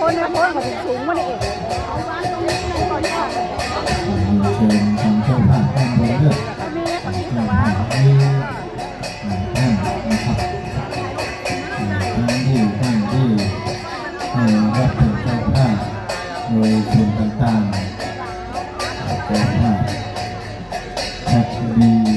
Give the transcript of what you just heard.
ຄົນໃນໂພສວ່າສູງບໍ່ໄດ້ເອກ ຂໍເຊີນທາງເຈົ້າພາບດ້ານບົນເດີ ເຈົ້າພາບນີ້ ອ່າ ນະຄັບ ອ່າ ທາງດີ ທາງດີ ໃຫ້ຮັບເປັນເຈົ້າພາບໂດຍສ່ວນຕ່າງໆ ເຈົ້າພາບພັກດີ